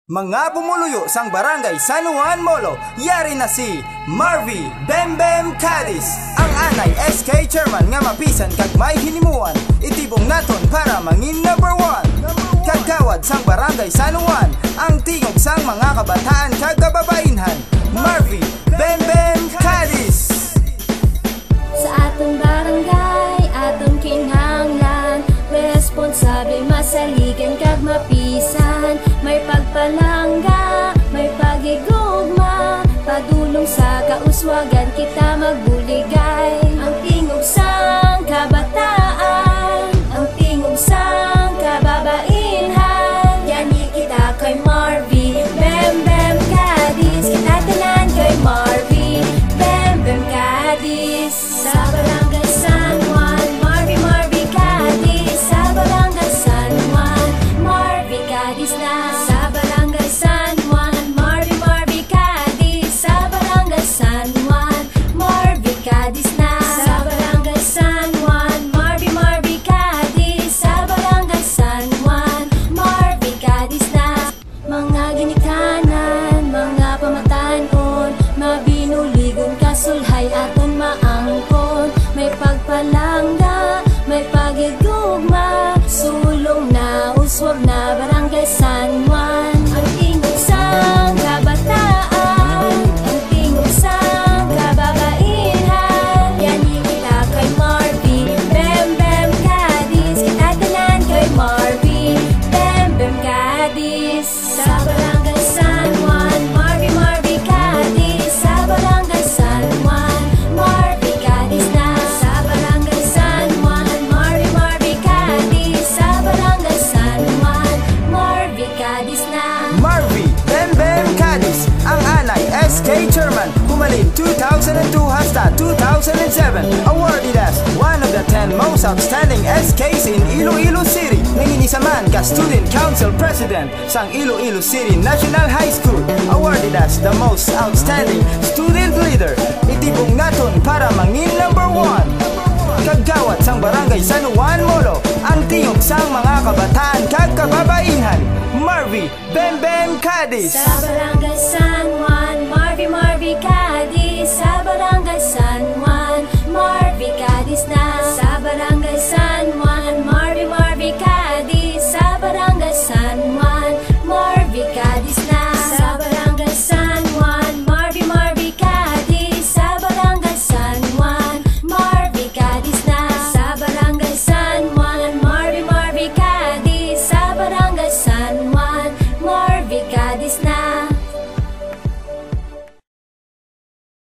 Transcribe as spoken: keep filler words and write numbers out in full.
Mga pumuluyo sang Barangay San Juan Molo, yari na si Marvy Bembem Cadiz, ang anay S K chairman nga mapisan kag may hinimuan, itibong naton para mangin number one. Kagawad sang Barangay San Juan, ang tingog sang mga kabataan kag kababainhan, Marvy Bembem Cadiz. Sa aton barangay, aton kinahanglan, responsable, masaligan, kag mapisan. May pagpalangga, may paghigugma, padulong sa kauswagan, kita magbuligay. Ang tingog sang kabataan, ang tingog sang kababainhan. Yani kita kay Marvy Bembem Cadiz, kita tanan kay Marvy Bembem Cadiz. Sa Barangay San Juan, Marvy, Marvy Cadiz. Sa Barangay San Juan, Marvy Cadiz na. Sa Barangay San Juan, Marvy, Marvy Cadiz. Sa Barangay San Juan, Marvy Cadiz na. Sa Barangay San Juan, Marvy, Marvy Cadiz. Sa Barangay San Juan, Marvy Cadiz na. Mga ginikanan, mga pamatan-on, mabinuligon, kasulhay aton maangkon. May pagpalangga, may paghigugma, sulong na, uswag na, Barangay San Juan. Ang tingog sang kabataan, ang tingog sang kababainhan. Yani kita kay Marvy Bembem Cadiz, kita tanan kay Marvy Bembem Cadiz. Sa Barangay San Juan, Marvy, Marvy Cadiz. Sa Barangay San Juan, Marvy Cadiz na. Sa Barangay San Juan, Marvy, Marvy Cadiz. Sa Barangay San Juan, Marvy Cadiz na. Marvy Bembem Cadiz, ang anay S K chairman, humalin two thousand and two hasta two thousand and seven, awarded as one of the ten most outstanding S Ks in Iloilo City. Nangin isa man ka Student Council President sang Iloilo City National High School, awarded as the most outstanding student leader. Itibong naton para mangin number one. Kagawad sang Barangay San Juan Molo, ang tingog sang mga kabataan kag kababainhan, Marvy Bembem Cadiz. Sa Barangay San Juan, Marvy, Marvy Cadiz. Sa Barangay San Juan, Marvy Cadiz na. Sa Barangay San Juan, Marvy, Marvy Cadiz. Sa Barangay San Juan, Marvy Cadiz na. Sa Barangay San Juan, Marvy, Marvy Cadiz. Sa Barangay San Juan, Marvy Cadiz na. Sa Barangay San Juan, Marvy, Marvy Cadiz. Sa Barangay San Juan, Marvy Cadiz na.